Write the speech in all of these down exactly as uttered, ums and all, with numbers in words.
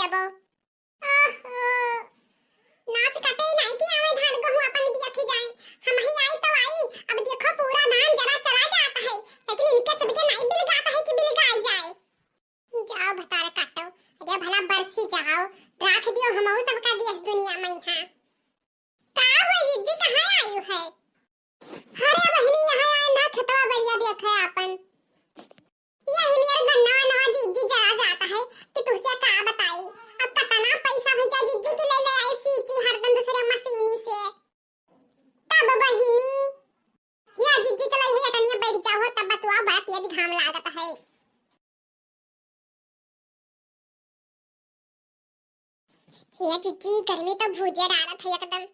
अबो। ओहो, नास कटे नाई कि आवे धान गहूं अपन दिया थी जाए। हम ही आई तो आई, अब देखो पूरा धान जरा चला जाता है, लेकिन इनके सबके नाई बिल गाता है कि बिल गाई जाए। जाओ भतार काटो, अरे भला बरसी जाओ, राख दियो हमहू सबका देश दुनिया में यहाँ। का हुआ जिज्जी, कहाँ आयु है? अरे बहिनी, यहाँ आए ना, खेतवा बरिया देखे आपन। यही मेरे गन्ना नवा जिज्जी जरा जाता है कि तुझसे का बताई। अब कतना पैसा हो जा जिज्जी के ले ले आई सींची हरदम दूसरे मशीनी से। तब बहिनी, या जिज्जी चलो यही अटनिया बैठ जाओ, तब बतुआ बड़ा तेज घाम लागत है। हे जिज्जी, गर्मी तो भूजे डालत है एकदम।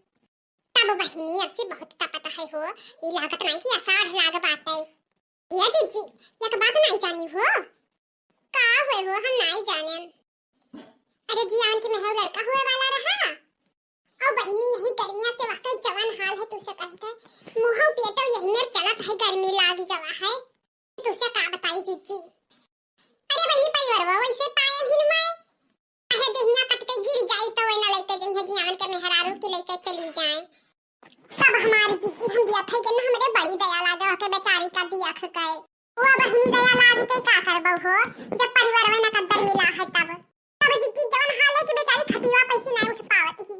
तब बहिनी, अब से बहुत तपत है हो, ई लागत नहीं कि आषाढ़ लाग बाटे। हे जिज्जी, एक बात नहीं जानी हो। का हुए हो, हम नहीं जाने। अरे जी, उनकी मेहर लड़का हुए वाला रहा। और बहिनी, यही गर्मिया से वक्त जवान हाल है, तुझसे कही था, मुँह पेटो यही मेर चलत है, गर्मी लागी गवा है। तुझसे का बताई जिज्जी। अरे बहिनी, परिवारवा वैसे पाए ही न मैं। अहे देहिया कट के गिर जाई तो वही ना लेके जइहे जियान के मेहरारू की लेके चली जाए। तब हमारी जिज्जी हम बिया थे के ना हमरे बड़ी दया लागे ओके बेचारी का बिया ख गए। वो बहिनी दया लाग के का करबो हो, जब परिवारवा ना कद्दर मिला है तब। तब जिज्जी जवन हाल है कि बेचारी खटिया पैसे नहीं उठ पावत ही।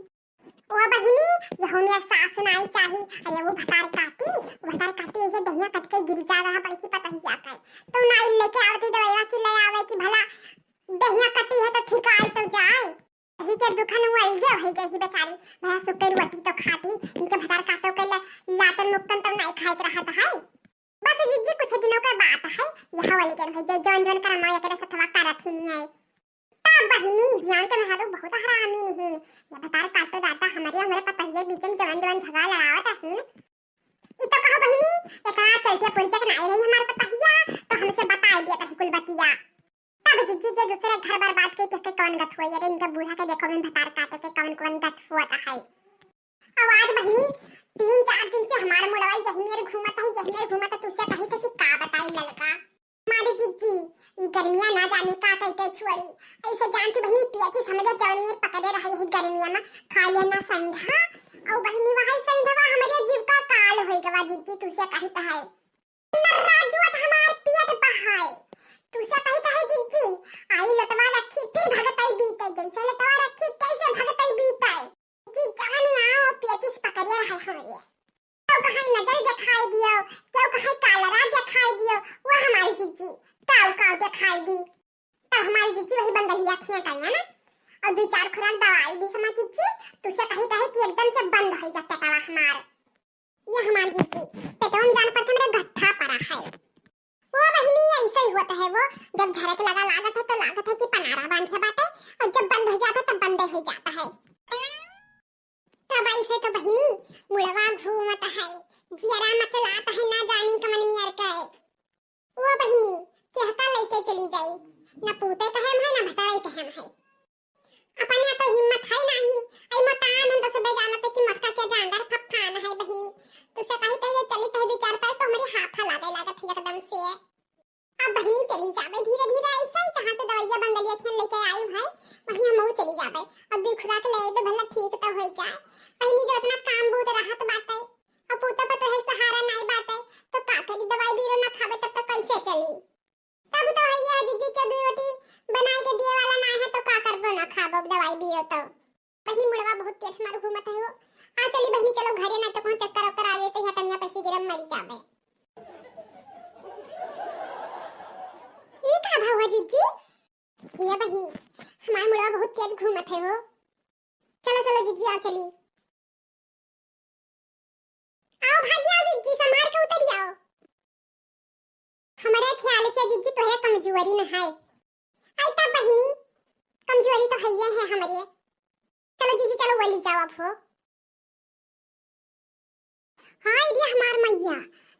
ओ बहिनी, यहू में सास नाई चाही। अरे वो भतार काटी, वो भतार काटी, ऐसे दहिया कट के गिर जा रहा बड़की पतहिया के। तो नाई लेके आवती दवाइया की ले आवे कि भला दहिया कटी है तो ठिकाई तो जाए। यही के दुखन वो अलगे हो गई ही बेचारी। भला सुके रोटी तो खाती, इनके भतार काटो के ले लातन मुक्तन तो नाई खाए के रहत है। बस जिज्जी कुछ दिनों के बात है, यह वाले जन है, जे जौन जौन करम एकरे सथवा करत ही नहीं है। तब बहिनी, जियान के मेहरारू बहुत हरामी नहीं। या भतार काटो दादा, हमरे, हमरे पतहिया बीच में जवन जवन झगड़ा लड़ावत रहीन। ई तो कहो बहिनी, एकरा चलते पुरजक नाई रही हमार पतहिया, तो हमसे बताई दिया कहीं कुल बतिया। तब जिज्जी जे दूसरे घर बर्बाद के, के कौन गत हुआ, अरे इनका बूढ़ा के देखो, मैं भतार काटो के कौन कौन गत हुआ है। अब आज बहिनी, तीन चार दिन से हमार मुड़वा यही मेर घूमत है, यही मेर घूमत है, तुझसे कही थे कि का बताई ललका। हमारी जिज्जी, ई गर्मिया ना जाने का कह के छुअड़ी। ऐसे जान के बहिनी पियाचिस हमरे जौन मेर पकड़े रहे यही गर्मिया में, खा लेना सैंधा। और बहिनी वही सैंधवा हमरे जीव का काल होई गवा जिज्जी, तुझसे कही तो है। नर्रा जुअत हमार पेट बहाए। तुझसे कही तो है जिज्जी, आई लटवा रखी फिर भगतई बीते, जैसे लटवा रखी कैसे भगतई बीते। जी जान आओ, पेचिस पकड़िया रहे हमरे। केहू कहे नजर दिखाई दियो, केहू कहे कालरा दिखाई दियो, वो हमारी जिज्जी काऊ काऊ दिखाई दी। तब हमारी जिज्जी वही बंदलिया खिया करिया ना, और दो चार खुराक दवाई दी हमारी जिज्जी, तुझसे कही कहे कि एकदम से बंद हो जाता पेटवा हमार। ये हमारी जिज्जी पेटवा में जान पर हमरे गट्ठा पड़ा है। वो बहिनी, ऐसे ही होता है वो, जब झरक लगा लागत है तो लागत है कि पनारा बांधे बाटे, और जब बंद हो जाता है तब बंदे हो जाता है। तब ऐसे तो बहिनी मुड़वा घूमत है, जियरा मचलात है, ना जानी कमन मियर के। वो बहिनी केहका लेके चली जाई, ना पूते कहेम है ना भताई कहेम है। अपने तो हिम्मत है नाही, आई मतान हम तो सबे जानत है कि मटका के जांगर फफान है बहिनी। तो से कही कहे चली कहे विचार पर तो हमरे हाथा लागे लागत है एकदम से। अब बहिनी चली जाबे धीरे धीरे, ऐसे ही जहाँ से दवाइया बंदलिया खेल लेके आई है, वहीं हम चली जाबे। अब दुई खुराक ले आइबे, भला ठीक तो हो जाए। बहिनी जो इतना काम बूत रहत बाटे, अब पूता पतोह सहारा नाई बाटे, तो का करी, दवाई बीरो ना खाबे तब तो कैसे चली? तब तो है ये जिज्जी के दू रोटी बनाए के दिए वाला ना है, तो का करबो ना खाबो दवाई बीरो तो। बहिनी मुड़वा बहुत तेज मार घूमत है वो। आ चली बहिनी, चलो घरे, ना तो कहूँ चक्कर ओक्कर आ जाए तो यहाँ तनिया पैसे गिरम मरी जाबे। ई का भाव है जिज्जी? हिया बहिनी, हमार मुड़वा बहुत तेज घूमत है वो। चलो चलो जिज्जी, आ चली। आओ भाई, आओ जिज्जी, संभाल के उतरी आओ। हमरे ख्याल से जिज्जी तोहरे कमजोरी न है। आई तब बहिनी, कमजोरी तो है ये है हमरे। चलो जिज्जी, चलो वो ली जाओ अब हो। हाय रे हमार मैया,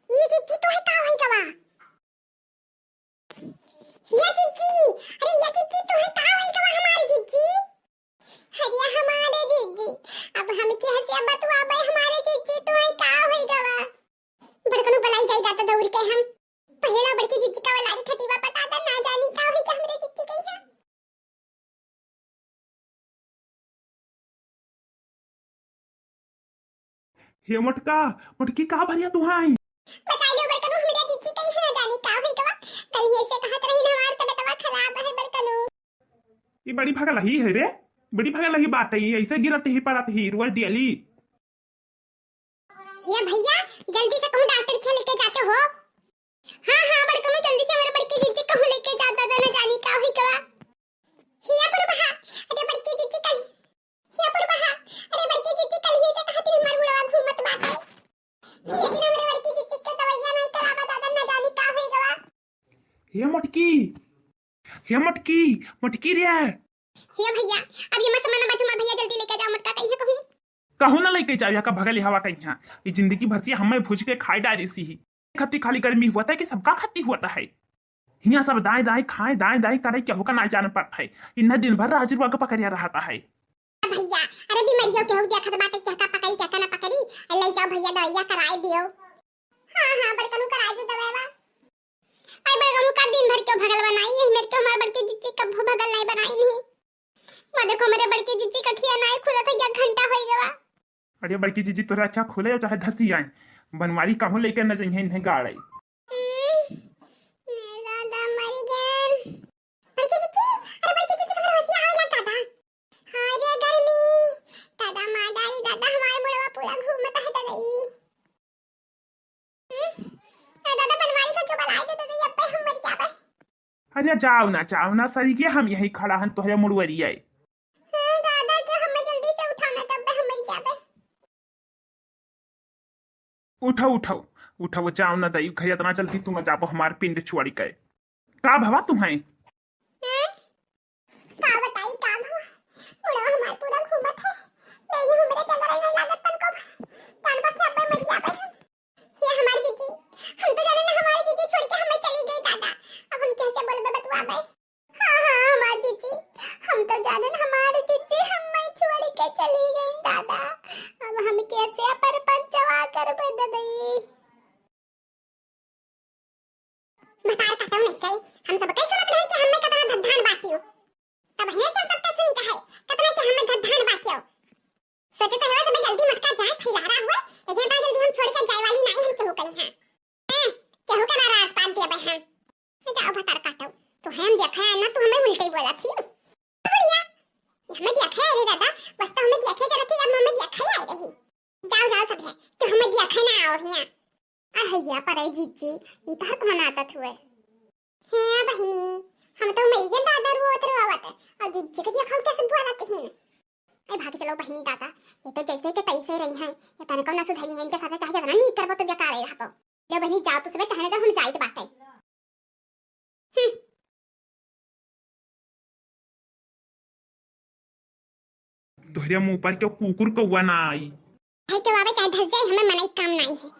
ई जिज्जी तोहे का होई गवा? हिया जिज्जी, अरे या जिज्जी तोहे का होई गवा हमार जिज्जी? अरे हमारे जिज्जी, अब हम केहसे बतवाबे हमारे जिज्जी तोहे का होई गवा? बड़कनू बुलाई जाई जाता दौड़ के हम। पहला बड़की जिज्जी का वाला खटीवा पता था, ना जानी का होई का हमरे जिज्जी कही है। हे मोटका, मोटकी, का भरिया तू आई? बताई लो बड़कनू, हमरा जिज्जी कहीं ना जानी का होई गवा। कल ही ऐसे कहत रही ना, हमार तबीयतवा खराब है बड़कनू। ई बड़ी भगलही है रे, बड़ी भगलही बात है, ऐसे गिरत ही परत ही रोज डेली। हे भैया, जल्दी से कहूँ डॉक्टर के लेके जाते हो। हाँ हाँ बड़कनू, जल्दी से हमारे बड़की जिज्जी कहूँ लेके जा, दादा ना जानी का होई गवा। हिया पुरबहा, अरे बड़की जिज्जी कल, हिया पुरबहा, अरे बड़की जिज्जी कल ही से कहत रही हमार मुड़वा घूमत बाटे। लेकिन हमरे बड़की जिज्जी के दवाइया नहीं करावा दादा, ना जानी का होई गवा। हे मोटकी, हे मोटकी, मोटकी रे। हे भैया, अब ये मत समझना बाजू मार भैया, जल्दी लेके जाओ मोटका, कहीं कहूँ। कहूँ ना लेके जाओ, यहाँ का भगल हवा कहीं। ई जिंदगी भर से हमें भूज के खाए डारी सी ही। खत्ती खाली गर्मी हुआ था कि सबका खत्ती हुआ था है। हियाँ सब दाएं दाएं खाए, दाएं दाएं करे, केहू का ना जान पड़ता है। इन्हें दिन भर राजू बाग पकड़िया रहता है। भैया, अरे बीमारियों केहू देखत बाटे, केहका पकड़ी, केहका ना पकड़ी, ले जाओ भैया, दवाइया कराए दियो। हाँ, हाँ, बड़कनू कराए दो दवाइवा। आई बड़कनू का दिन भर क्यों भगल बनाई है, मेरे को हमार बड़की जिज्जी कब भगल नहीं बनाई नहीं। मैं देखो, मेरे बड़की जिज्जी का खिया नहीं खुला था, एक घंटा हो गया। अरे बड़की जिज्जी, तोरा अच्छा खुले हो चाहे धसी आए, बनवारी कहूँ लेके न जइहे इन्हें गाड़े। हम्म, मेरा दादा मर गया। बड़की जिज्जी, अरे बड़की जिज्जी, तुम्हारे हंसी आवे लग दादा। हाँ रे गर्मी, दादा मार डारी दादा, हमारे मुड़वा पूरा घूमत है दादा ई। हम्म, ए दादा बनवारी का क्यों बुलाए दे दादा, ये अब्बे हम मर जाबे। अरे जाओ ना, जाओ ना, सही के हम यही खड़ा हन तोहरे मुड़वरिया। हाँ दादा, के हमें जल्दी से उठाना, तब हम मर जाबे। उठो, उठो, उठो, जाओ ना दई, घर इतना जल्दी तुम जाबो हमार पिंड छोड़ के। का भवा तुम्हें? हैं? का बताई, का भवा? मुड़वा हमार पूरा घूमत है। नहीं, हमरे चंद्रा नहीं लागत तनको। कान पर से अब्बे मर जाबे हम। हे हमार जिज्जी, हम तो जाने ना हमार जिज्जी छोड़ के हमें चली गई दादा। अब हम कैसे बोलबे बतुआबे? हाँ, हाँ, हमार जिज्जी, हम तो जाने ना हमार जिज्जी हमें छोड़ के चली गई दादा। अब हम कैसे अपन पंचवा करबे ददई? भतार काटो नहीं गई, हम सब कैसे मत रहे कि हमें कतना धन धान बाटियो। तब हमें सब सबके सुनी का है, कतना के हमें धन धान बाटियो। सोचे तो है सब जल्दी मटका जाए, फैलारा हुए, लेकिन इतना जल्दी हम छोड़ के जाए वाली नहीं हम केहू कहीं हैं। हैं, केहू के नाराज पान दिया बहन। जाओ भतार काटो, तो हम देखा है ना, तू हमें उल्टे ही बोला थी। बुढ़िया, ये हमें देखा है रे दादा, बस तो हमें देखे चलत थी, अब हमें देखा ही आई रही। जाओ, जाओ सब है, तो हमें देखा ना आओ हिया। अहैया परे जिज्जी, ई तहर कौन आदत हुए? हे बहिनी, हम तो मरी गए दादा रोवत रोवत, और जिज्जी के देखो कैसे बोलत हिन। ए भाग चलो बहिनी दादा, ये तो जैसे के तैसे रही हैं, ये तनिको ना सुधरी हैं, इनके साथ चाहे जितना नीक करबो तो बेकार ही रहबो। ले बहिनी जाओ, तू सबे चाहे जब हम जाइत बाटे। हम्म। तोहरे मुंह पर क्यों कुकुर कौआ ना आई? भाई के बाबा चाहे धस जाए, हमें मनाई काम नहीं है।